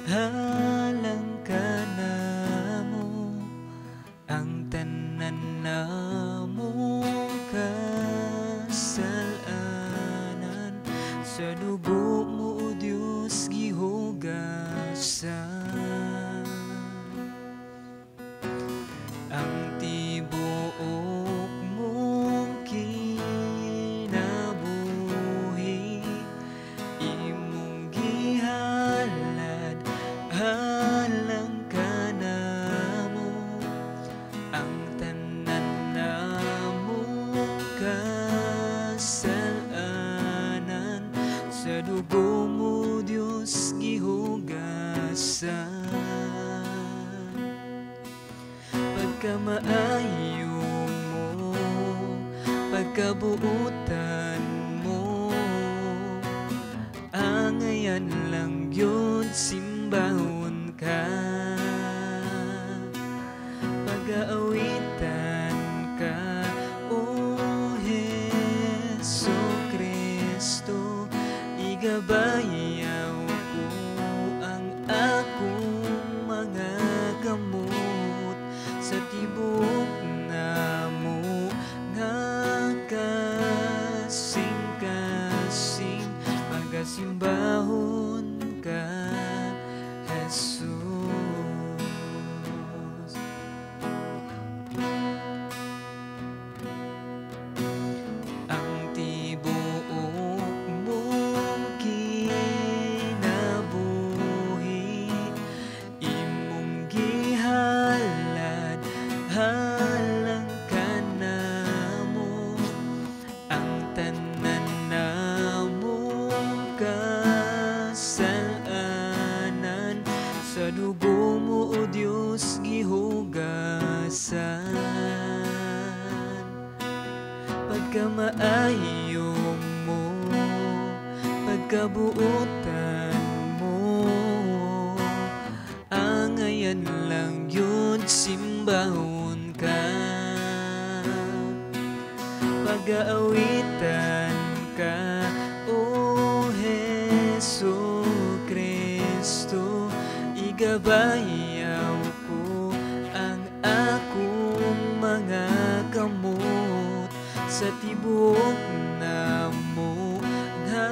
Halang kanamo ang tanan namong kasalanan, sa dugo mo, O Dios, gihugasan. Ang tibuok mong kinabuhi imong gihalad, halang kanamo ang tanan namong kasalanan, sa dugo mo, Dios, gihugasan. Pagkamaayo mo, pagkabuutan mo, angayan lang yun simbahon ka. Pag-aawitan ka, O Hesu Kristo, igabayaw ko ang akong mga kamot sa tibuok namo nga kasing-kasing, pagasimbahon ka, Jesus. Ang tibuok mong kinabuhi imong gihalad, halang kanamo ang tanan namong kasalanan, sa dugo mo, O Dios, gihugasan. Pagkamaayo mo, pagkabuotan mo, angayan lang yun simbahon ka. Pag-aawitan ka, O Hesu Kristo, igabayaw ko ang akong mga kamot sa tibuok namo nga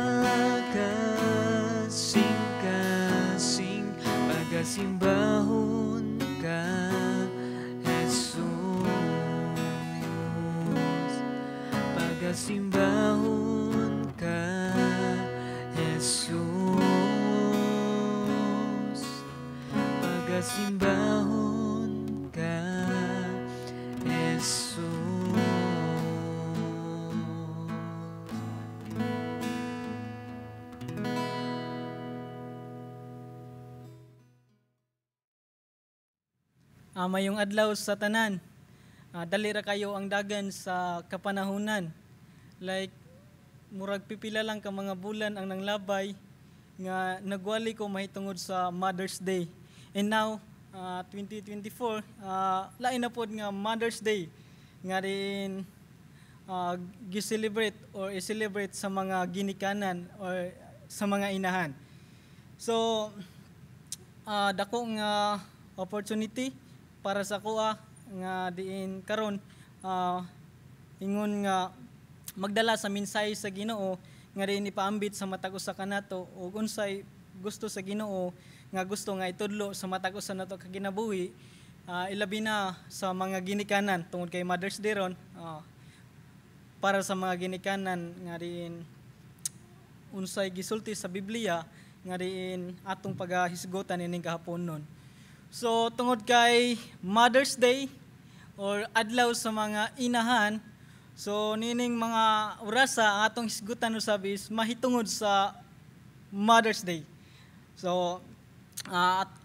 kasing-kasing, pagasimbahon ka, Jesus. Pagasimbahon ka, Jesus. Pagasimbahon ka, Jesus. Mayong adlaw sa tanan. Dali ra kayo ang dagan sa kapanahunan. Like murag pipila lang ka mga bulan ang nanglabay nga nagwali ko mahitungod sa Mother's Day. And now 2024, lain na pod nga Mother's Day nga rin gi-celebrate or i-celebrate sa mga ginikanan or sa mga inahan. So dako nga opportunity para sa kuha nga diin karon ingon nga magdala sa mensahe sa Ginoo nga diin ipaambit sa matag usa kanato ug unsay gusto sa Ginoo nga gusto nga itudlo sa matag usa nato ka kinabuhi, ilabi na sa mga ginikanan tungod kay Mother's Day ron, para sa mga ginikanan nga diin unsay gisulti sa Biblia nga diin atong pagahisgutan ining kahaponon. So tungod kay Mother's Day or adlaw sa mga inahan, so nining mga orasa ang atong hisgutan usab is mahitungod sa Mother's Day. So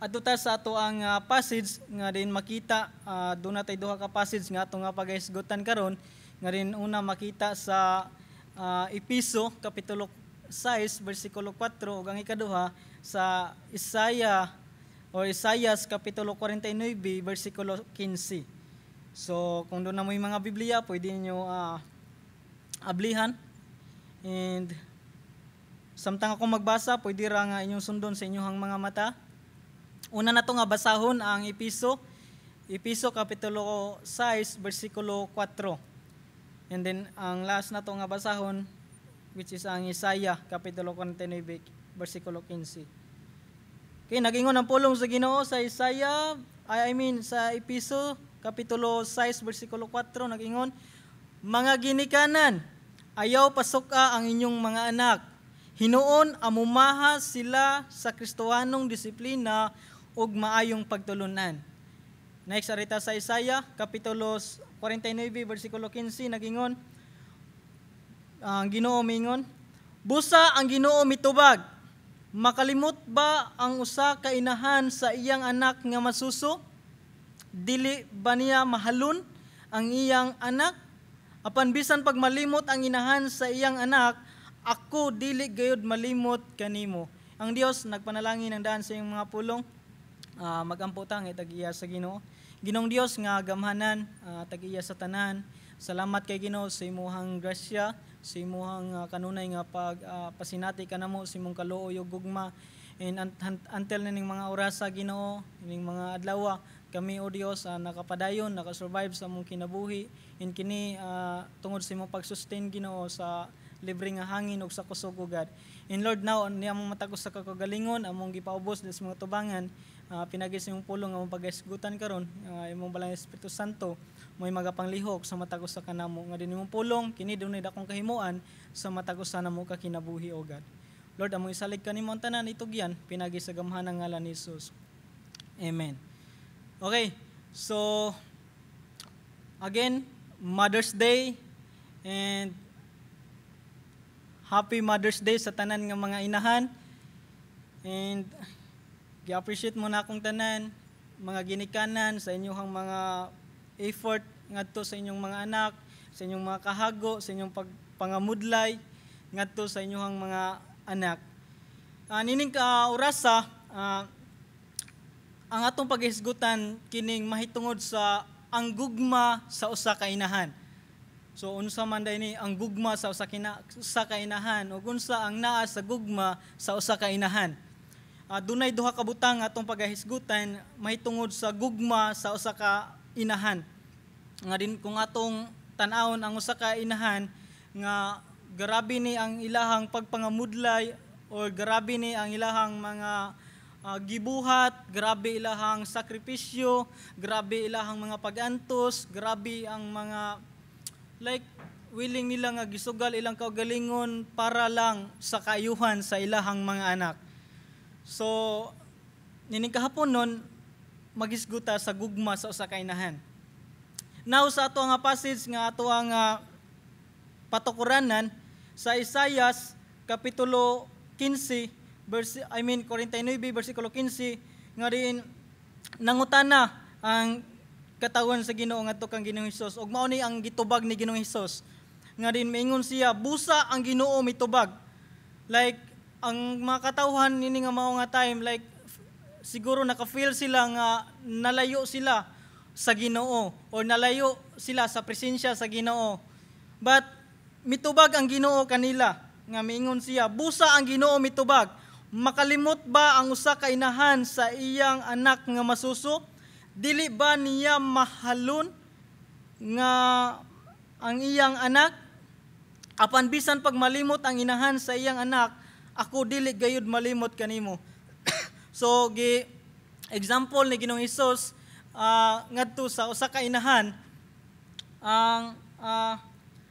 adto ta sa ato ang passage nga din makita, doon natay duha ka passage nga atong nga pagahisgutan karon, nga din una makita sa Epeso kapitulo 6 bersikulo 4 ug ang ikaduha sa Isaiah o Isaias kapitulo 49 bersikulo 15. So kung doon na mo yung mga Biblia, pwede niyo ablihan. And samtang ako magbasa, pwede ra nga inyong sundon sa inyong mga mata. Una na to nga basahon ang Episo, Episo kapitulo 6 bersikulo 4. And then ang last na to nga basahon, which is ang Isaiah kapitulo 49 bersikulo 15. Okay, nagingon ang pulong sa Ginoo sa Isaiah, I mean sa Episo kapitulo 6 bersikulo 4, nagingon, "Mga ginikanan, ayaw pasuka ang inyong mga anak. Hinuon amumaha sila sa Kristohanong disiplina ug maayong pagtulunan." Next, arita sa Isaiah kapitulo 49 bersikulo 15, nagingon ang Ginoo mingon, "Busa ang Ginoo mitubag, makalimot ba ang usa ka inahan sa iyang anak nga masuso? Dili ba niya mahalon ang iyang anak? Apan bisan pag malimot ang inahan sa iyang anak, ako dili gayud malimot kanimo." Ang Dios nagpanalangin ng daan sa iyong mga pulong. Magampo ta nga tag-iya sa Ginoo. Ginoong Dios nga gamhanan, tag-iya sa tanan. Salamat kay Ginoo sa imuhang grasya, sa imuhang kanunay nga pag pasinati kanamo sa imong kaluoy ug gugma. And until nining mga orasa, Ginoo, ining mga adlaw, kami, O Dios, nakapadayon, nakasurvive sa among kinabuhi. And kini tungod sa imong pagsustain, Ginoo, sa libre nga hangin ug sa kusog, O God. And Lord, now niya among matag usa ka kagalingon, among gipaubos sa mga tubangan, pinagi sa imong pulong among pagahisgutan karon, imong balang Espiritu Santo mo'y magapanglihok sa matag usa kanamo nga din imong pulong kini dunay dakong kahimuan sa matag usa namo ka kinabuhi, O God. Lord, among isalig kanimo ang tanan, itugyan pinagi sa gamhanang ngalan ni Jesus. Amen. Okay, so again, Mother's Day and Happy Mother's Day sa tanan nga mga inahan. And gi-appreciate mo na akong tanan, mga ginikanan, sa inyong mga effort ngadto sa inyong mga anak, sa inyong mga kahago, sa inyong pagpangamudlay ngadto sa inyong mga anak. Nining ka orasa, ang atong paghisgutan kining mahitungod sa ang gugma sa usa ka inahan. So unsa man day ni ang gugma sa usa ka inahan ug unsa ang naa sa gugma sa usa ka inahan? Dunay duha ka butang atong paghisgutan mahitungod sa gugma sa usa ka inahan. Nga din kung atong tan-awon ang usa ka inahan nga grabe ni ang ilahang pagpangamudlay or grabe ni ang ilahang mga gibuhat, grabe ilahang sakripisyo, grabe ilahang mga pagantos, grabe ang mga like willing nila nga gisugal ilang kaugalingon para lang sa kaayuhan sa ilahang mga anak. So, nining kahapon nun, maghisguta sa gugma sa usa ka inahan. Now, sa ato nga passage nga ato ang patukuranan sa Isaiah kapitulo 15 verse, I mean 49 bersikulo 15, nga diin nangutana ang katawan sa Ginoo ngadto kang Ginoong Hesus ug mao ni ang gitubag ni Ginoong Hesus, nga din maingon siya, "Busa ang Ginoo mitubag." Like ang mga katawhan nini nga mao nga time, like siguro naka-feel sila nga nalayo sila sa Ginoo or nalayo sila sa presensya sa Ginoo, but mitubag ang Ginoo kanila nga miingon siya, "Busa ang Ginoo mitubag, makalimot ba ang usa ka inahan sa iyang anak nga masuso? Dili ba niya mahalon nga ang iyang anak? Apan bisan pag malimot ang inahan sa iyang anak, ako dili gayud malimot kanimo." So gi example ni Ginoong Hesus ngadto sa usa ka inahan ang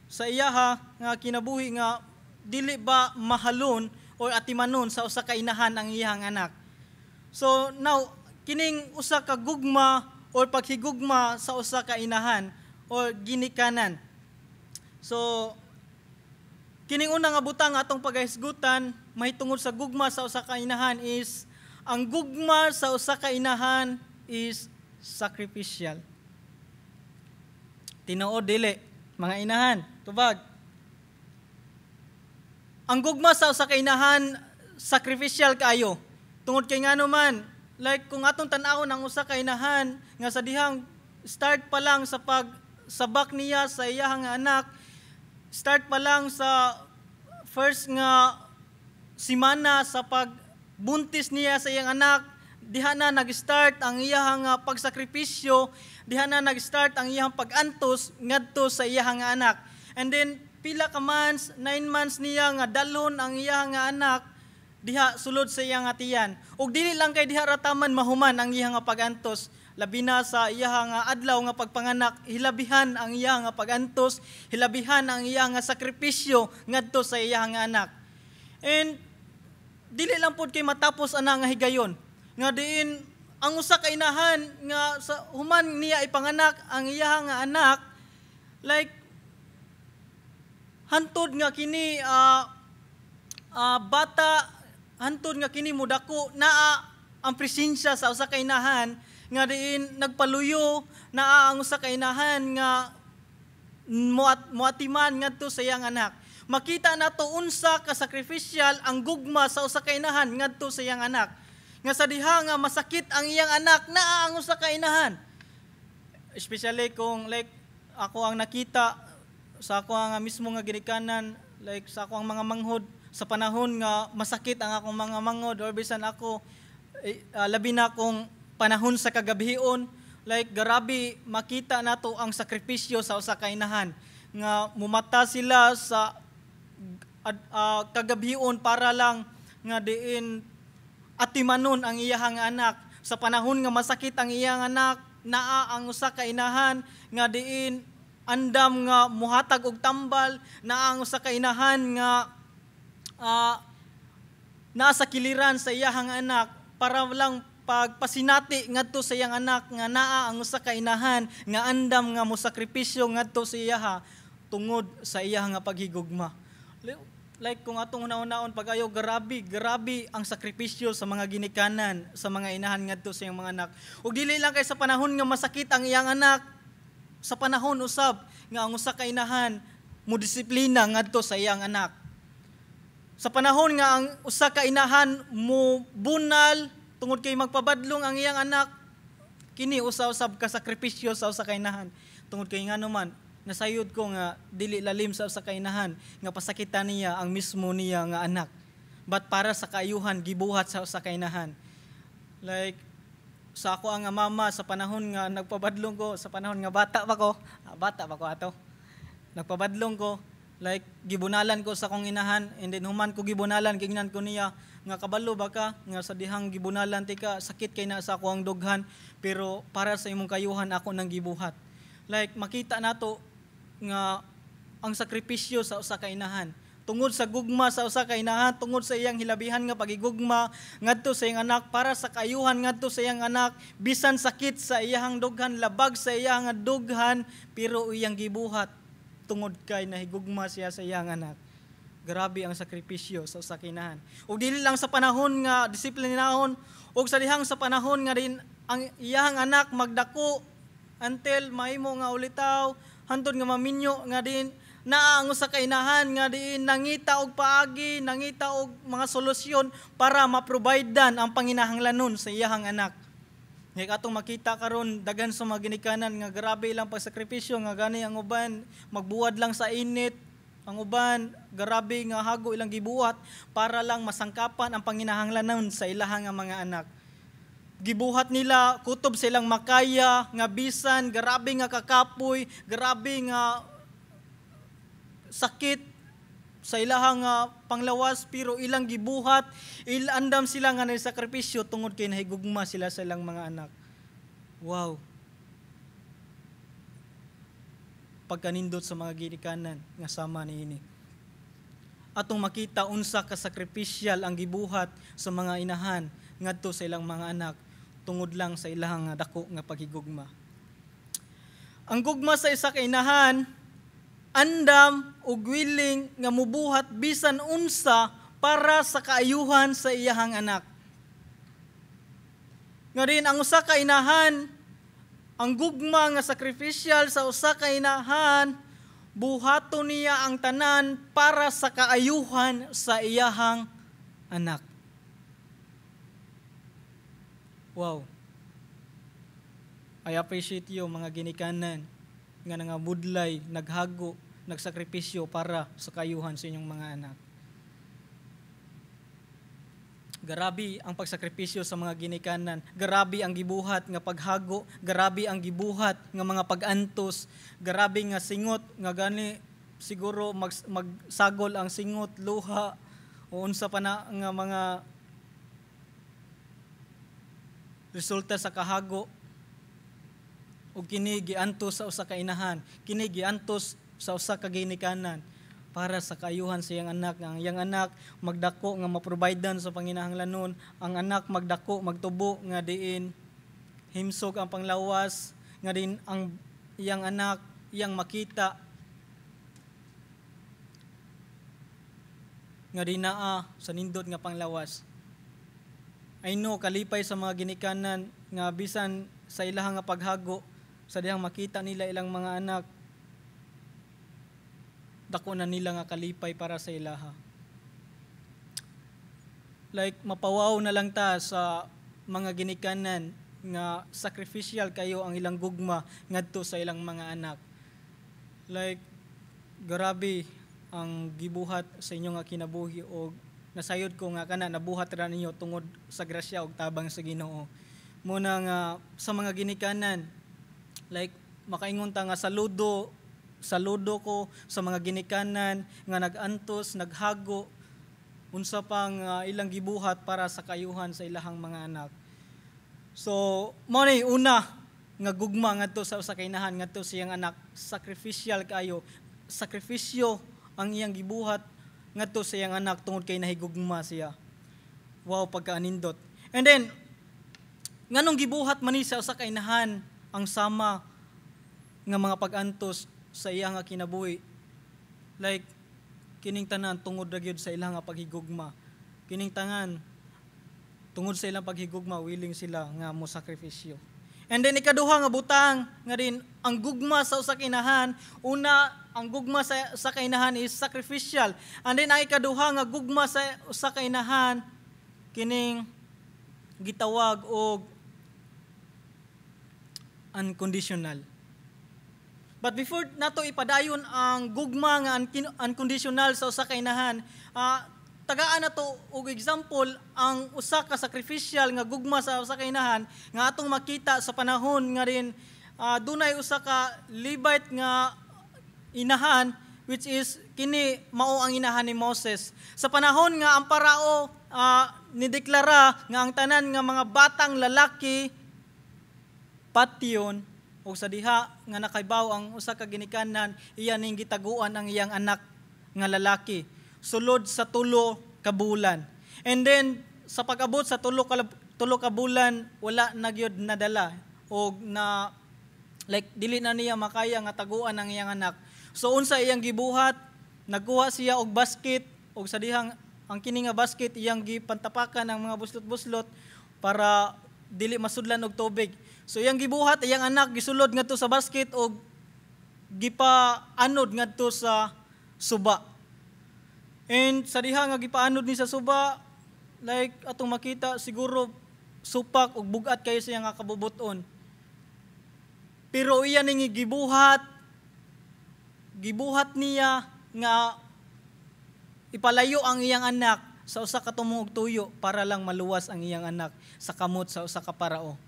sa iyaha nga kinabuhi nga dili ba mahalon or atimanon sa usa ka inahan ang iyang anak. So now kining usa ka gugma or paghigugma sa usa ka inahan or ginikanan. So kining una nga butang atong pagahisgutan mahitungod sa gugma sa usa ka inahan is ang gugma sa usa ka inahan is sacrificial. Tinuod dili, mga inahan? Tubag. Ang gugma sa usa ka inahan sacrificial kaayo. Tungod kay ngano man, like kung atong tan-awon ang usa ka inahan nga sa dihang start pa lang sa pagsabak niya sa iyahang anak, start pa lang sa first nga simana sa pagbuntis niya sa iyang anak, Diha na nag-start ang iyahang pagsakripisyo, diha na nag-start ang iyahang pag-antos ngadto sa iyahang anak. And then pila ka months, 9 months niya nga dalhon ang iyahang nga anak diha sulod sa iyang tiyan. Ug dili lang kay diha ra taman mahuman ang iyang nga pag-antos, labi na sa iyahang nga adlaw nga pagpanganak, hilabihan ang iyang nga pag-antos, hilabihan ang iyang nga sakripisyo ngadto sa iyahang nga anak. And dili lang pod kay matapos ana nga higayon nga diin ang usa ka inahan nga sa human niya ipanganak ang iyahang nga anak, like hantod nga kini bata, hantod nga kini mudako, naa ang presensya sa usa ka inahan nga diin nagpaluyo, naa ang usa ka inahan nga muatiman ngadto sa iyang anak. Makita nato unsa ka sacrificial ang gugma sa usa ka inahan ngadto sa iyang anak. Nga sa diha nga masakit ang iyang anak, naa ang usa ka inahan. Especially kung like ako ang nakita sa ako ang mismo nga ginikanan, like sa ako ang mga manghod, sa panahon nga masakit ang akong mga manghod or bisan ako, labi na kung panahon sa kagabhion, like grabe makita nato ang sakripisyo sa usa ka inahan nga mumata sila sa kagabhion para lang nga diin atimanon ang iyahang anak. Sa panahon nga masakit ang iyang anak, naa ang usa ka inahan nga diin andam nga muhatag og tambal, naa ang usa ka inahan nga naa sa kiliran sa iyahang anak para lang pagpasinati ngadto sa iyang anak nga naa ang usa ka inahan nga andam nga mosakripisyo ngadto sa iyaha tungod sa iyahang nga paghigugma. Like kung atong una-unaon pag-ayo, grabe, grabe ang sakripisyo sa mga ginikanan, sa mga inahan ngadto sa iyang mga anak. Ug dili lang kay sa panahon nga masakit ang iyang anak, sa panahon usab nga ang usa ka inahan mo disiplina ngadto sa iyang anak. Sa panahon nga ang usa ka inahan mo bunal tungod kay magpabadlong ang iyang anak, kini usa usab ka sakripisyo sa usa ka inahan. Tungod kay ngano man, nasayod ko nga dili lalim sa usa ka inahan nga pasakitan niya ang mismo niya nga anak. But para sa kaayuhan, gibuhat sa usa ka inahan. Like sa ako ang mama, sa panahon nga nagpabadlong ko, sa panahon nga bata pa ko, bata pa ko ato. Nagpabadlong ko, like gibunalan ko sa akong inahan, and then human ko gibunalan, gingnan ko niya nga, "Kabalo ba ka nga sa dihang gibunalan tika, sakit kay na sa ako ang dughan, pero para sa imong kayuhan ako nang gibuhat." Like makita nato nga ang sakripisyo sa usa ka inahan tungod sa gugma sa usa ka inahan, tungod sa iyang hilabihan nga pagigugma ngadto sa iyang anak, para sa kaayuhan ngadto sa iyang anak, bisan sakit sa iyang dughan, labag sa iyang dughan, pero iyang gibuhat tungod kay nahigugma siya sa iyang anak. Grabe ang sakripisyo sa usa ka inahan. Ug dili lang sa panahon nga disiplinahon, ug sa dihang sa panahon nga rin ang iyang anak magdako until mahimo nga ulitaw, hantod nga maminyo, nga din naa ang usa ka inahan nga diin nangita og paagi, nangita og mga solusyon para ma-providean ang panginahanglanon sa iyahang anak. Ngay atong makita karon, daghan sa mga ginikanan nga grabe ilang pagsakripisyo, nga gani ang uban magbuwad lang sa init, ang uban grabe nga hago ilang gibuhat para lang masangkapan ang panginahanglanon sa ilahang nga mga anak. Gibuhat nila kutob sa ilang makaya, nga bisan grabe nga kakapoy, grabe nga sakit sa ilahang nga panglawas, pero ilang gibuhat, andam sila nga sakripisyo tungod kay nahigugma sila sa ilang mga anak. Wow. Pagkanindot sa mga ginikanan nga sama niini. Atong makita unsa ka sakripisyal ang gibuhat sa mga inahan ngadto sa ilang mga anak tungod lang sa ilahang nga dako nga paghigugma. Ang gugma sa isa ka inahan, andam ug willing nga mubuhat bisan unsa para sa kaayuhan sa iyahang anak. Nga rin ang usa ka inahan, ang gugma nga sacrificial sa usa ka inahan, buhaton niya ang tanan para sa kaayuhan sa iyahang anak. Wow. I appreciate you, mga ginikanan nga nangabudlay, naghago, nagsakripisyo para sa kaayuhan sa inyong mga anak. Garabi ang pagsakripisyo sa mga ginikanan. Garabi ang gibuhat nga paghago. Garabi ang gibuhat nga mga pag-antos. Garabi nga singot nga gani siguro magsagol ang singot, luha o unsa pa na nga mga resulta sa kahago. O kini giantos sa usa ka inahan, kini giantos sa usa ka ginikanan para sa kaayuhan sa iyang anak, nga ang iyang anak magdako nga maprovidean sa panginahanglanon, ang anak magdako, magtubo nga diin himsog ang panglawas, nga din ang iyang anak iyang makita nga di naa sa nindot nga panglawas. I know kalipay sa mga ginikanan nga bisan sa ilahang nga paghago sa dihang makita nila ilang mga anak, dako na nila nga kalipay para sa ilaha. Like mapawaw na lang ta sa mga ginikanan nga sacrificial kayo ang ilang gugma ngadto sa ilang mga anak. Like grabe ang gibuhat sa inyo nga kinabuhi og nasayod ko nga kana nabuhat ra ninyo tungod sa grasya og tabang sa Ginoo. Muna nga sa mga ginikanan, like makaingon ta nga saludo, saludo ko sa mga ginikanan nga nag-antos, naghago, unsa pang ilang gibuhat para sa kayuhan sa ilahang mga anak. So, mao ni una nga gugma ngadto sa usa ka inahan ngadto sa iyang anak, sacrificial kayo, sakripisyo ang iyang gibuhat ngadto sa iyang anak tungod kay nahigugma siya. Wow, pagkaanindot. And then, nganong gibuhat man ni sa usa ka inahan ang sama nga mga pag-antos sa iyang nga kinabuhi? Like, kining tanan tungod ra gyud sa ilang nga paghigugma. Kining tanan tungod sa ilang paghigugma, willing sila nga mo sakripisyo. And then ikaduha nga butang nga din ang gugma sa usa ka inahan, una ang gugma sa kainahan is sacrificial. And then ang ikaduha nga gugma sa usa ka inahan kining gitawag og unconditional. But before nato ipadayon ang gugma nga unconditional sa usa ka inahan, tagaan nato og example ang usa ka sacrificial nga gugma sa usa ka inahan nga atong makita sa panahon nga rin dunay usa ka Levite nga inahan, which is kini mao ang inahan ni Moses. Sa panahon nga ang parao nideklara nga ang tanan nga mga batang lalaki patyon, o sa diha nga nakaibaw ang usa ka ginikanan, iya ning gitaguan ang iyang anak nga lalaki sulod sa 3 ka bulan. And then sa pag-abot sa 3 ka bulan, wala na gyud nadala og na like dili na niya makaya nga taguan ang iyang anak. So unsa iyang gibuhat? Nagkuha siya og basket, og sa dihang ang kini nga basket iyang gipantapakan ang mga buslot-buslot para dili masudlan og tubig. So iyang gibuhat, iyang anak gisulod ngadto sa basket og gipaanod ngadto sa suba. And sa diha nga gipaanod ni sa suba, like atong makita siguro supak og bugat kayo siya nga kabubuton. Pero iya ning gibuhat, gibuhat niya nga ipalayo ang iyang anak sa usa ka tumong og tuyo para lang maluwas ang iyang anak sa kamot sa usa ka parao.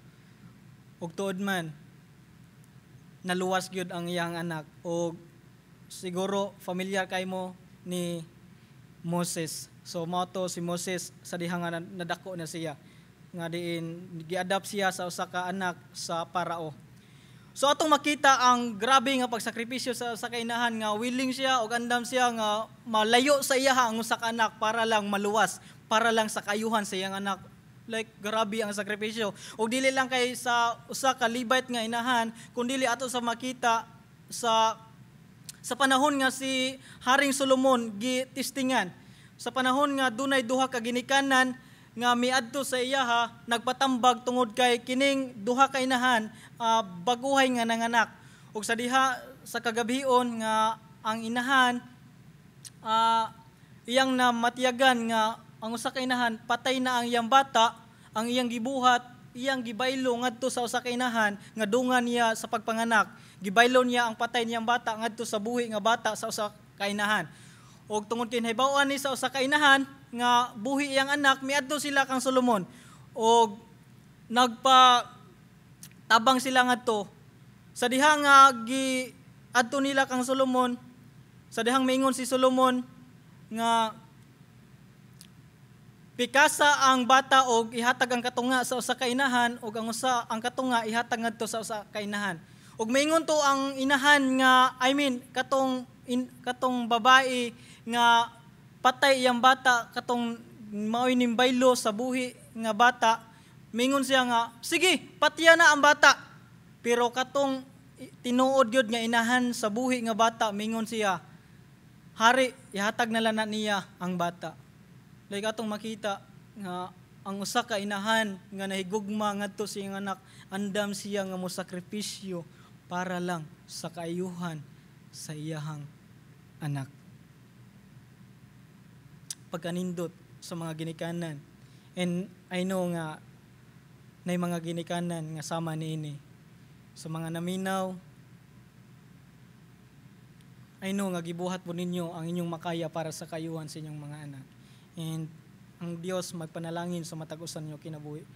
Ug tuod man, naluwas gyud ang iyang anak, og siguro familiar kay mo ni Moses. So mao to si Moses sa diha nga nadako na siya nga diin giadapt siya sa usa ka anak sa parao. So atong makita ang grabe nga pagsakripisyo sa kainahan nga willing siya og andam siya nga malayo sa iya ang usa ka anak para lang maluwas, para lang sa kaayuhan sa iyang anak. Like grabe ang sakripisyo. Og dili lang kay sa usa ka Levite nga inahan, kundi ato sa makita sa panahon nga si Haring Solomon gitistingan. Sa panahon nga dunay duha ka ginikanan nga miadto sa iyaha nagpatambag tungod kay kining duha ka inahan baguhay nga nanganak. Ug sa diha sa kagabhion nga ang inahan iyang namatiyagan nga ang usa ka inahan patay na ang iyang bata, ang iyang gibuhat, iyang gibaylo ngadto sa usa ka inahan nga dungan niya sa pagpanganak. Gibaylo niya ang patay niyang bata ngadto sa buhi nga bata sa usa ka inahan. Og tungod kay nahibaw-an ni sa usa ka inahan, nga buhi iyang anak, miadto sila kang Solomon og nagpa tabang sila ngadto. Sa diha nga gi adto nila kang Solomon, sa dihang maingon si Solomon nga pikasa ang bata og ihatag ang katunga sa usa ka inahan og ang usa ang katunga ihatag ngadto sa usa ka inahan. Ug maingon to ang inahan nga, I mean, katong babae nga patay iyang bata, katong maoy ning baylo sa buhi nga bata, mingon siya nga, "Sige, patya na ang bata." Pero katong tinuod gyud nga inahan sa buhi nga bata, mingon siya, "Hari, ihatag na lang na niya ang bata." Like atong makita nga ang usa ka inahan nga nahigugma ngadto sa iyang anak, andam siya nga mosakripisyo para lang sa kaayuhan sa iyahang anak. Pagkanindot sa mga ginikanan. And I know nga nay mga ginikanan nga sama niini. Sa mga naminaw, I know nga gibuhat po ninyo ang inyong makaya para sa kaayuhan sa inyong mga anak. And ang Dios magpanalangin sa matag usa ninyo kinabuhi.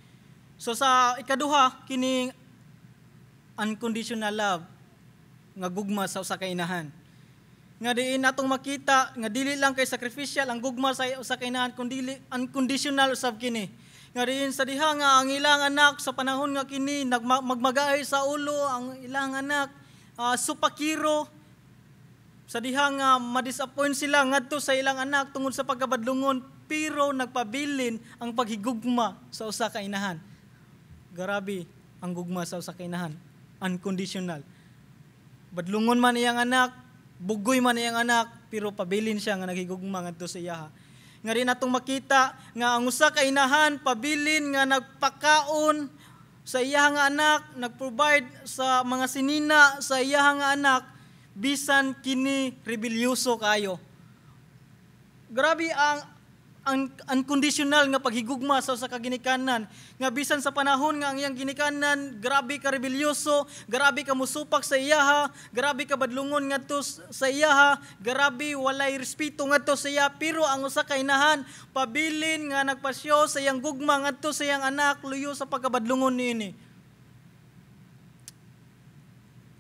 So sa ikaduha, kining unconditional love nga gugma sa usa ka inahan. Nga diin natong makita nga dili lang kay sacrificial ang gugma sa usa ka inahan, kundi unconditional usab kini. Nga diin sa diha nga ang ilang anak sa panahon nga kini magmagaay sa ulo ang ilang anak, supakiro, sa diha nga ma-disappoint sila ngadto sa ilang anak tungod sa pagkabadlungon, pero nagpabilin ang paghigugma sa usa ka inahan. Grabe ang gugma sa usa ka inahan, unconditional. Badlungon man iyang anak, bugoy man iyang anak, pero pabilin siya nga naghigugma ngadto sa iyaha. Nga rin atong makita nga ang usa ka inahan pabilin nga nagpakaon sa iyang nga anak, nagprovide sa mga sinina sa iyang nga anak, bisan kini rebelyoso kayo. Grabe ang unconditional nga paghigugma sa usa ka ginikanan, nga bisan sa panahon nga ang iyang ginikanan grabe ka rebelyoso, grabe ka musupak sa iyaha, grabe ka badlungon ngadto sa iyaha, grabe walay respeto ngadto sa iya, pero ang usa ka inahan pabilin nga nagpasyo sa iyang gugma ngadto sa iyang anak luyo sa pagkabadlungon niini.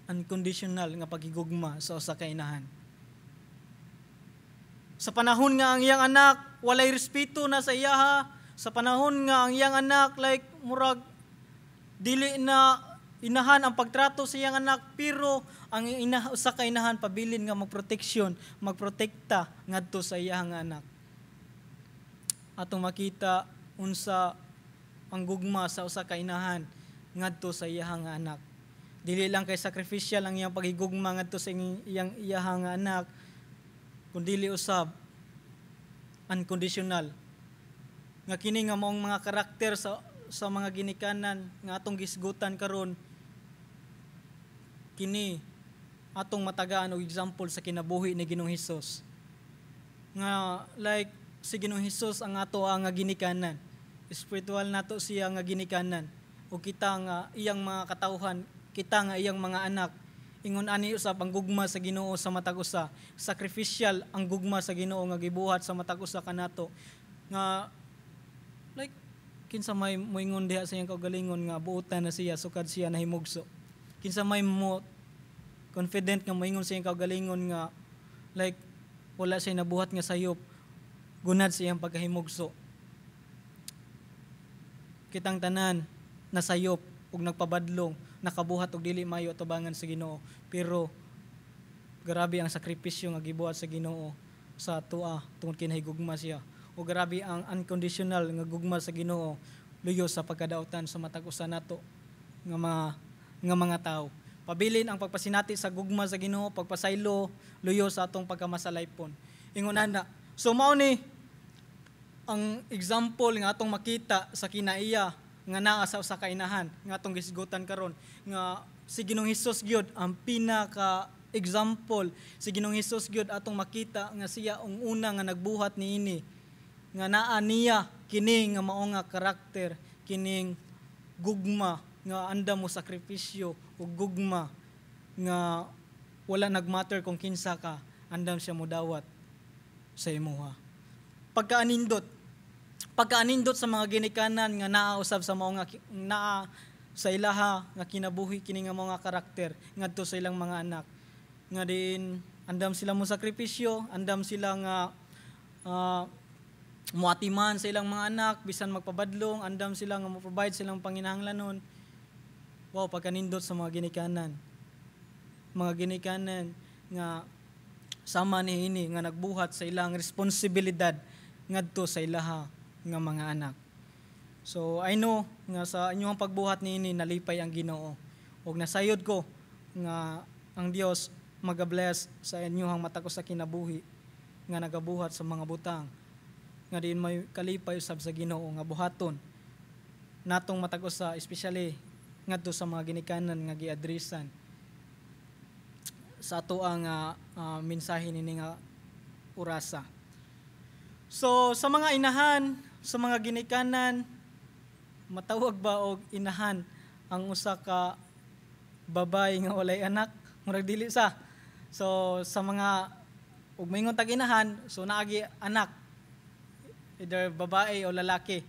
Unconditional nga paghigugma sa usa ka inahan. Sa panahon nga ang iyang anak walay respeto na sa iyaha, sa panahon nga ang iyang anak like murag dili na inahan ang pagtrato sa iyang anak, pero ang ina, usa ka inahan pabilin nga magproteksyon, magprotekta ngadto sa iyang anak. Atong makita unsa ang gugma sa usa ka inahan ngadto sa iyang anak. Dili lang kay sacrificial ang iyang paghigugma ngadto sa iyang iyahang anak, kundi usab unconditional. Nga kini nga maong mga karakter sa mga ginikanan nga atong gisgutan karon, kini atong matagaan og example sa kinabuhi ni Ginoong Hesus. Nga like si Ginoong Hesus ang ato nga ginikanan. Spiritual nato siya nga ginikanan. O kita nga iyang mga katawhan, kita nga iyang mga anak, ingon ani usab ang gugma sa Ginoo sa matag usa. Sacrificial ang gugma sa Ginoo nga gibuhat sa matag usa kanato. Nga like kinsa may moingon diha sa iyang kaugalingon nga buotan na siya sukad siya nahimugso? Kinsa may mo confident nga moingon sa iyang kaugalingon nga like wala siya nabuhat nga sayop gunad sa iyang pagkahimugso? Kitang tanan nasayop ug nagpabadlong, nakabuhat og dili maayo atubangan sa Ginoo, pero grabe ang sakripisyo nga gibuhat sa Ginoo sa atoa tungod kay nahigugma siya. O grabe ang unconditional nga gugma sa Ginoo luyo sa pagkadautan sa matag usa nato nga mga tawo. Pabilin ang pagpasinati sa gugma sa Ginoo, pagpasaylo luyo sa atong pagkamasalaypon. Ingon ana. So mao ni ang example nga atong makita sa kinaiya nga naa sa usa ka inahan nga atong gisgutan karon, nga si Ginoong Hesus gyud ang pinaka example. Si Ginoong Hesus gyud atong makita nga siya ang una nga nagbuhat niini, nga naa niya kini nga mao nga karakter, kining gugma nga andam mo sakripisyo ug gugma nga wala nagmatter kung kinsa ka, andam siya modawat sa imuha. pagkaanindot. Pagkaanindot sa mga ginikanan nga naa usab sa mao nga naa sa ilaha nga kinabuhi kini nga mga karakter ngadto sa ilang mga anak. Nga diin andam sila mo sakripisyo, andam sila nga muatiman sa ilang mga anak bisan magpabadlong, andam sila nga mo-provide silang panginahanglanon. Wow, pagkanindot sa mga ginikanan. Mga ginikanan nga sama ni ini nga nagbuhat sa ilang responsibilidad ngadto sa ilaha nga mga anak. So I know nga sa inyong pagbuhat niini, nalipay ang Ginoo. Ug nasayod ko nga ang Dios maga-bless sa inyong matag usa kinabuhi nga nagabuhat sa mga butang nga diin may kalipay usab sa Ginoo nga buhaton natong matag usa, especially ngadto sa mga ginikanan nga giadresan sa ato ang mensahe nini nga orasa. So sa mga inahan, sa mga ginikanan, matawag ba og inahan ang usa ka babae nga walay anak? Murag dili sa. So sa mga ug maingon tag inahan, so naagi anak, either babae o lalaki.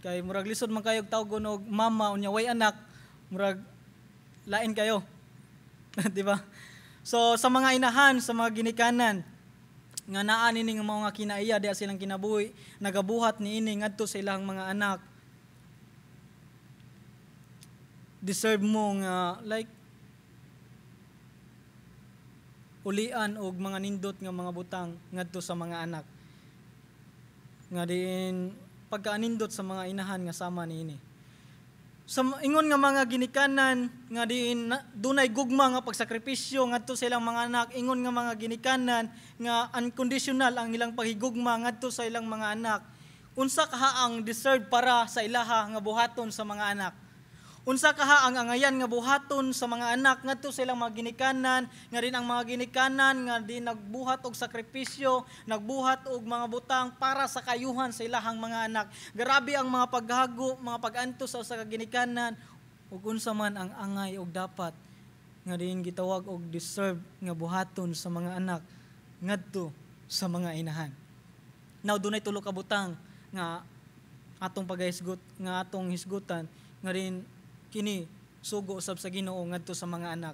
Kay murag lisod man kayo tawgon og mama unya way anak, murag lain kayo. Di ba? So sa mga inahan, sa mga ginikanan nga naa nini nga mga kinaiya diha silang kinabuhi, nagabuhat niini ngadto sa ilang mga anak. Deserve mo nga like ulian og mga nindot nga mga butang ngadto sa mga anak. Nga diin pagkaanindot sa mga inahan nga sama niini. Sa ingon nga mga ginikanan nga diin dunay gugma nga pagsakripisyo ngadto sa ilang mga anak, ingon nga mga ginikanan nga unconditional ang ilang paghigugma ngadto sa ilang mga anak. Unsa kaha ang deserve para sa ilaha nga buhaton sa mga anak? Unsa kaha ang angayan nga buhaton sa mga anak ngadto sa ilang mga ginikanan, nga din ang mga ginikanan nga din nagbuhat og sakripisyo, nagbuhat og mga butang para sa kayuhan sa ilahang mga anak? Grabe ang mga paghago, mga pag-antos sa usa ka ginikanan, ug unsa man ang angay og dapat nga din gitawag og deserve nga buhaton sa mga anak ngadto sa mga inahan. Now dunay tulo ka butang nga atong pagahisgot, nga atong hisgutan, nga din kini sugo usab sa Ginoo ngadto sa mga anak.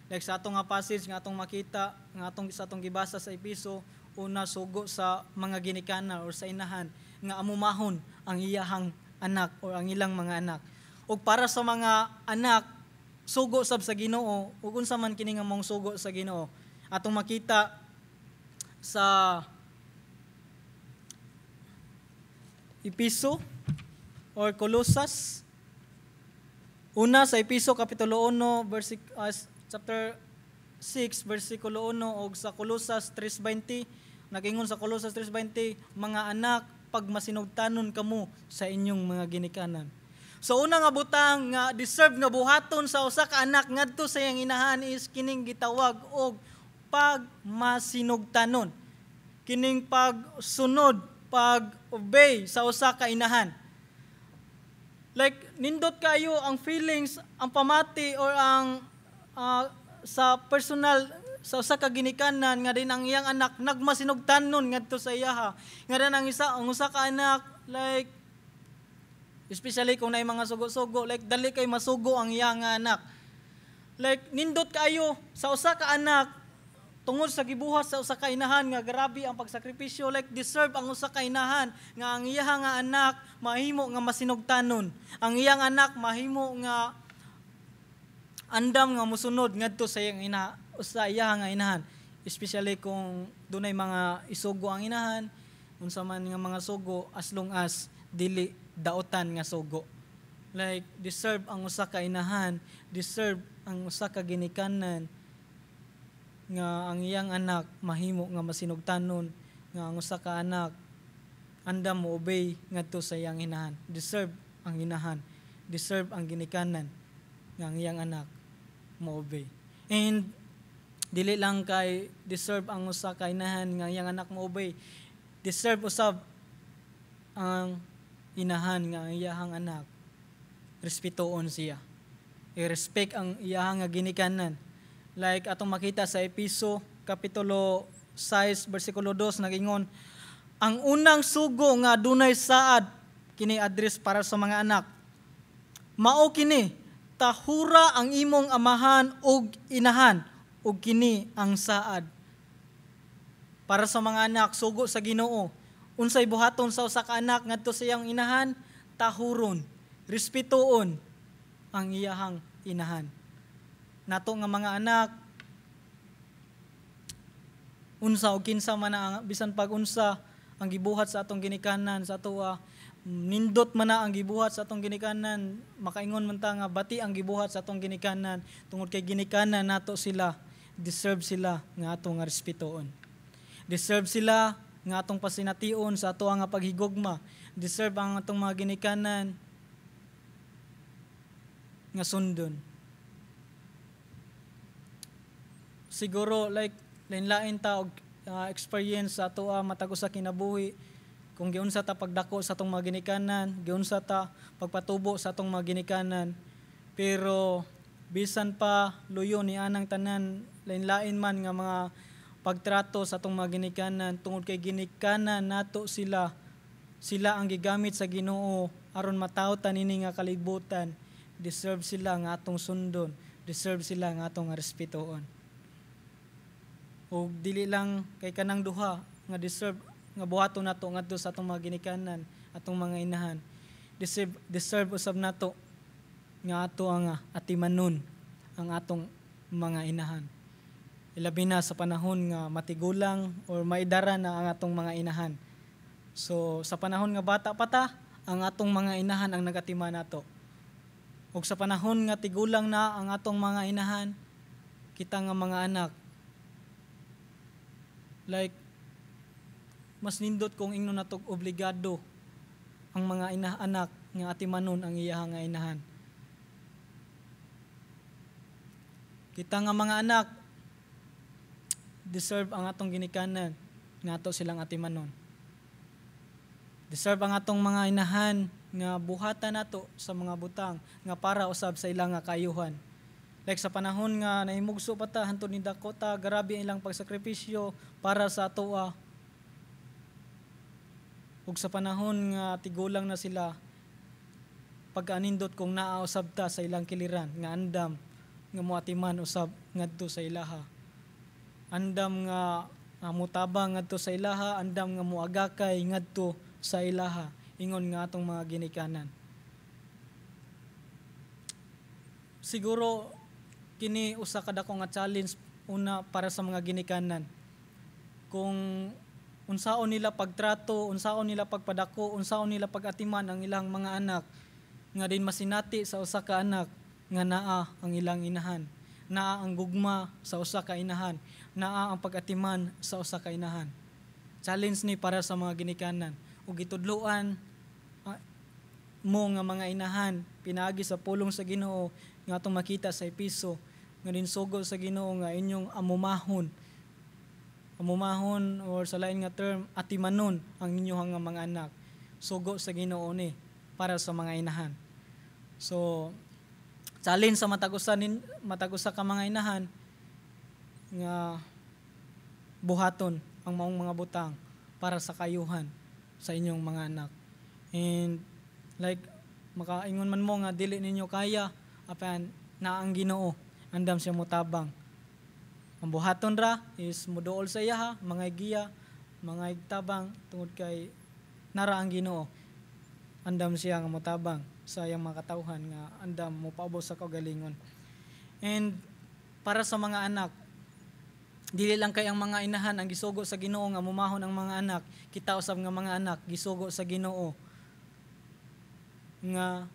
Like sa atong nga passage nga atong makita, nga atong sa atong gibasa sa Episo, una, sugo sa mga ginikanan or sa inahan nga amumahon ang iyahang anak or ang ilang mga anak. Ug para sa mga anak, sugo sab sa Ginoo. Ug unsa man kini nga mong sugo sa Ginoo? Atong makita sa Episo or Colosas. Una sa Episo kapitulo 1 chapter 6 versikulo 1 og sa Colosas 3:20. Nagingon sa Colosas 3:20, "Mga anak, pagmasinugtanon kamo sa inyong mga ginikanan." So una nga butang nga deserve nga buhaton sa usa ka anak ngadto sa iyang inahan is kining gitawag og pagmasinugtanon. Kining pagsunod, pag-obey sa usa ka inahan. Like nindot kayo ang feelings, ang pamati or ang sa personal sa usa ka ginikanan nga din ang iyang anak nagmasinugtanon ngadto sa iyaha. Nga din ang usa ka anak, like especially kung naay mga sugo-sugo, like dali kay masugo ang iyang nga anak. Like nindot kayo sa usa ka anak tungod sa gibuhat sa usa ka inahan nga grabe ang pagsakripisyo, like deserve ang usa ka inahan nga ang iya nga anak mahimo nga masinugtanon. Ang iyang anak mahimo nga andam nga mosunod ngadto sa iyang ina, sa iya nga inahan. Especially kung dunay mga isugo ang inahan, unsa man nga mga sugo, as long as dili daotan nga sugo. Like deserve ang usa ka inahan, deserve ang usa ka ginikanan nga ang iyang anak mahimo nga masinugtanon, nga ang usa ka anak andam mo obey ngadto sa iyang inahan. Deserve ang inahan, deserve ang ginikanan nga ang iyang anak mo obey. And dili lang kay deserve ang usa ka inahan nga iyang anak mo obey, deserve usab ang inahan nga ang iyahang anak respetuon siya. I-respect ang iyahang nga ginikanan. Like atong makita sa Episo kapitulo 6 bersikulo 2, nagingon, Ang unang sugo nga adunay saad, kini address para sa mga anak. Mao kini, tahura ang imong amahan ug inahan, ug kini ang saad. Para sa mga anak, sugo sa Ginoo. Unsay buhaton sa usa ka anak ngadto sa iyang inahan? Tahuron, respetuon ang iyahang inahan. Nato nga mga anak, unsa o kinsa man ang bisan pag unsa ang gibuhat sa atong ginikanan sa atoa, nindot man na ang gibuhat sa atong ginikanan, makaingon man ta nga bati ang gibuhat sa atong ginikanan, tungod kay ginikanan nato sila, deserve sila nga atong nga respetuon. Deserve sila nga atong pasination sa ato nga paghigugma. Deserve ang atong mga ginikanan nga sundon. Siguro like lain-lain ta og experience sa atoa matag usa kinabuhi kung giunsa ta pagdako sa atong mga ginikanan, giunsa ta pagpatubo sa atong mga ginikanan. Pero bisan pa luyo ni anang tanan, lain-lain man nga mga pagtrato sa atong mga ginikanan, tungod kay ginikanan nato sila, sila ang gigamit sa Ginoo aron matawo ta nini nga kalibutan, deserve sila nga atong sundon, deserve sila nga atong respetuon. Ug dili lang kay kanang duha nga deserve nga buhaton nato ngadto sa atong mga ginikanan, atong mga inahan. Deserve usab nato nga ato ang atimanon ang atong mga inahan. Ilabi na sa panahon nga matigulang or maidara na ang atong mga inahan. So sa panahon nga bata pa ta, ang atong mga inahan ang nagatiman nato. Ug sa panahon nga tigulang na ang atong mga inahan, kita nga mga anak, like mas nindot kung ingnon nato obligado ang mga anak nga atimanon ang iyahang nga inahan. Kita nga mga anak deserve ang atong ginikanan nga ato silang atimanon. Deserve ang atong mga inahan nga buhatan nato sa mga butang nga para usab sa ilang nga kaayuhan. Like sa panahon nga nahimugso pa ta hantod ni Dakota, grabe ang ilang pagsakripisyo para sa atoa. Ug sa panahon nga tigulang na sila, pagkaanindot kung naa usab ta sa ilang kiliran nga andam nga moatiman usab ngadto sa ilaha. Andam nga mutabang ngadto sa ilaha, andam nga moagakay ngadto sa ilaha, ingon nga atong mga ginikanan. Siguro kini usa ka dako nga challenge una para sa mga ginikanan. Kung unsaon nila pagtrato, unsaon nila pagpadako, unsaon nila pagatiman ang ilang mga anak nga din masinati sa usa ka anak nga naa ang ilang inahan, naa ang gugma sa usa ka inahan, naa ang pagatiman sa usa ka inahan. Challenge ni para sa mga ginikanan ug gitudloan mo nga mga inahan pinaagi sa pulong sa Ginoo nga atong makita sa Episo nga dinsugo sa Ginoo nga inyong amumahon amumahon or sa lain nga term, atimanon ang inyong nga mga anak. Sugo sa Ginoo ni para sa mga inahan. So challenge sa matag usa ka mga inahan nga buhaton ang maong mga butang para sa kayuhan sa inyong mga anak. And like makaingon man mo nga dili ninyo kaya, apan naa ang Ginoo, andam siya motabang. Ang buhaton ra is moduol sa iyaha, mga giya, mga tabang tungod kay nara ang Ginoo. Andam siya nga motabang sa iyang mga katawhan nga andam mopaubos sa kaugalingon. And para sa mga anak, dili lang kay ang mga inahan ang gisugo sa Ginoo nga mumahon ang mga anak, kita usab nga mga anak gisugo sa Ginoo nga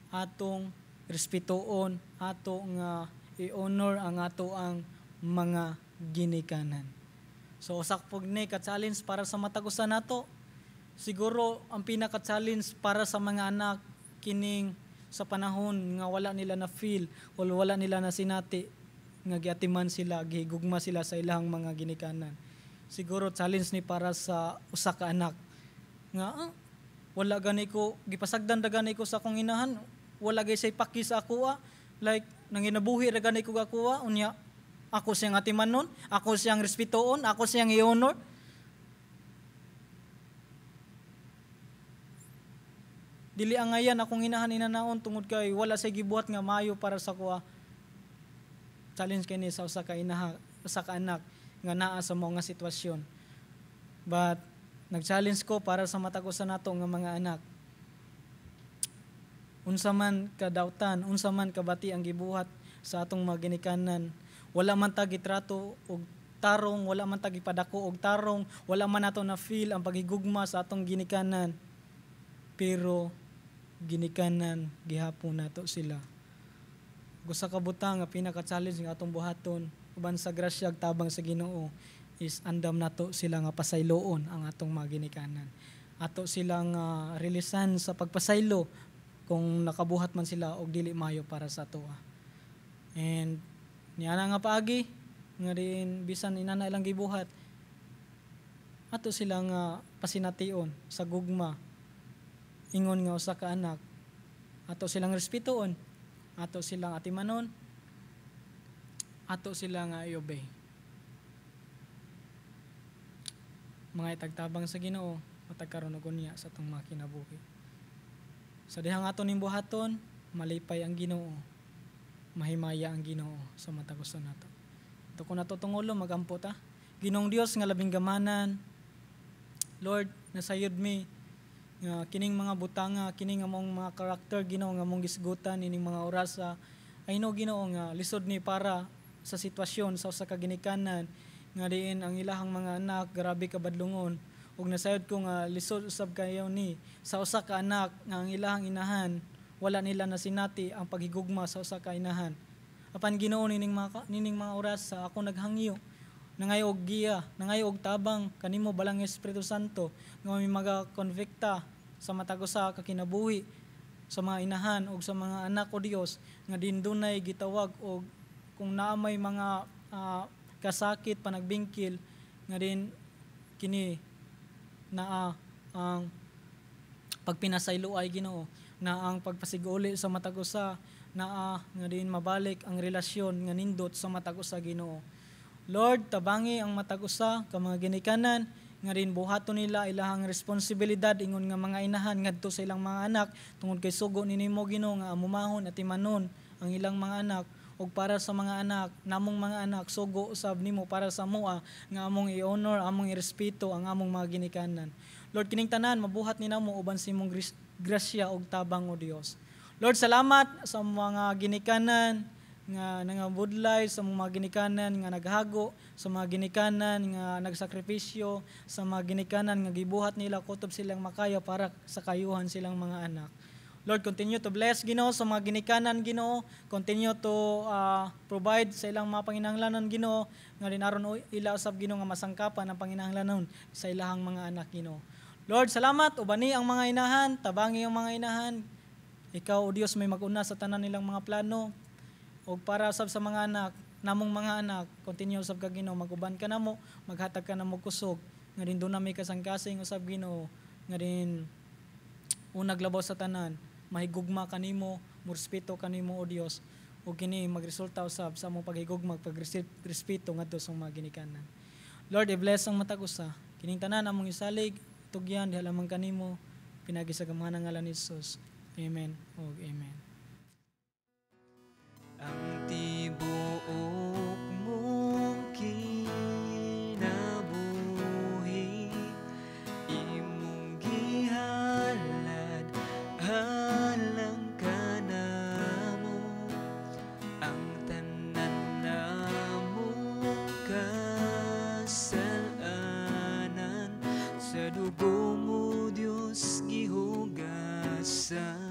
atong respetuon, ato nga i-honor ang ato ang mga ginikanan. So usa pud ni ka-challenge para sa matag usa nato. Siguro ang pinaka-challenge para sa mga anak kining sa panahon nga wala nila na feel o wala nila na sinati nga giatiman sila, gihigugma sila sa ilang mga ginikanan. Siguro challenge ni para sa usa ka anak nga wala gani ko gipasagdan ra gani ko sa akong inahan, wala gay say paki sa ako. Like nanginabuhi ra gani ko ako, unya ako siyang atimanon, ako siyang respetuon, ako siyang i-honor. Dili angayan akong inahan inanaon tungod kay wala say gibuhat nga maayo para sa akoa. Challenge kini sa usa ka inaha, usa ka anak nga naa sa mao nga sitwasyon. But nag-challenge ko para sa matag usa nato nga mga anak. Unsa man kadautan, unsa man kabati ang gibuhat sa atong mga ginikanan, wala man ta gitrato og tarong, wala man ta gipadako og tarong, wala man nato na feel ang paghigugma sa atong ginikanan. Pero ginikanan gihapon nato sila. Usa ka butang nga pinaka-challenge nga atong buhaton uban sa grasya ug tabang sa Ginoo is andam nato sila nga pasayloon ang atong mga ginikanan. Ato silang releasan sa pagpasaylo kung nakabuhat man sila og dili maayo para sa atoa. And niana nga paagi nga diin bisan inana ilang gibuhat, ato sila nga pasination sa gugma ingon nga usa ka anak. Ato silang respetuon, ato silang atimanon, ato sila nga i-obey. Mga itagtabang sa Ginoo matag karon ug unya sa atong mga kinabuhi. Sa dihang ato ning buhaton, malipay ang Ginoo, mahimaya ang Ginoo sa matag usa nato. Ito ko nato tungulo, magampo ta. Ginoong Dios nga labing gamanan, Lord, nasayod mi nga kining mga butanga, kining among mga karakter, Ginoo, nga among gisgutan ining mga orasa. I know, Ginoo, nga lisod ni para sa sitwasyon sa usa ka ginikanan nga diin ang ilahang mga anak grabe ka badlungon, ug nasayod ko nga lisod usab kayo ni sa usa ka anak nga ang ilahang inahan wala nila nasinati ang paghigugma sa usa ka inahan. Apan Ginoo, nining mga oras sa ako naghangyo, nangayo og giya, nangayo og tabang kanimo balang Espiritu Santo nga may maga-convicta sa matag usa ka kinabuhi sa mga inahan og sa mga anak, o Dios, nga din dunay gitawag og kung naa may mga kasakit panagbingkil nga din kini naa ang pagpinasaylo ay Ginoo, na ang pagpasiguli sa matag usa, naa nga din mabalik ang relasyon nga nindot sa matag usa, Ginoo. Lord, tabangi ang matag usa ka mga ginikanan nga din buhaton nila ilahang responsibilidad ingon nga mga inahan ngadto sa ilang mga anak, tungod kay sugo ni nimo, Ginoo, nga amumahon at imanon ang ilang mga anak. Ug para sa mga anak, namong mga anak, sugo usab nimo para sa moa nga among i-honor, among irespeto ang among mga ginikanan. Lord, kining tanan mabuhat ni namo uban sa imong grasya ug tabang, o Dios. Lord, salamat sa mga ginikanan nga nangabudlay, sa mga ginikanan nga naghago, sa mga ginikanan nga nagsakripisyo, sa mga ginikanan nga gibuhat nila kutob silang makaya para sa kayuhan silang mga anak. Lord, continue to bless, Ginoo, sa mga ginikanan, Ginoo. Continue to provide sa ilang mga panginahanglanon, Ginoo, nga din aron ila usab, Ginoo, nga masangkapan ang panginahanglanon sa ilahang mga anak, Ginoo. Lord, salamat ubani ang mga inahan, tabangi ang mga inahan. Ikaw, O Dios, may mag-una sa tanan nilang mga plano. Og para usab sa mga anak, namong mga anak, continue usab ka, Ginoo, mag-uban ka namo, maghatag ka namo kusog, nga din doon nami kasangkasing usab, Ginoo, nga din unag labaw sa tanan, mahigugma kanimo, morespeto kanimo, O Dios, ug kini magresulta usab sa among paghigugma, pagrespeto ngadto sa mga ginikanan. Lord, i-bless ang matag usa. Kining tanan among isalig, tugyan diha lamang kanimo, pinagi sa gamhanan ngalan ni Jesus. Amen ug amen. Ang tibuok mong kinabuhi imong gihalad alang kanamo, ang tanan namong kasalanan sa dugo mo, Dios, gihugasan.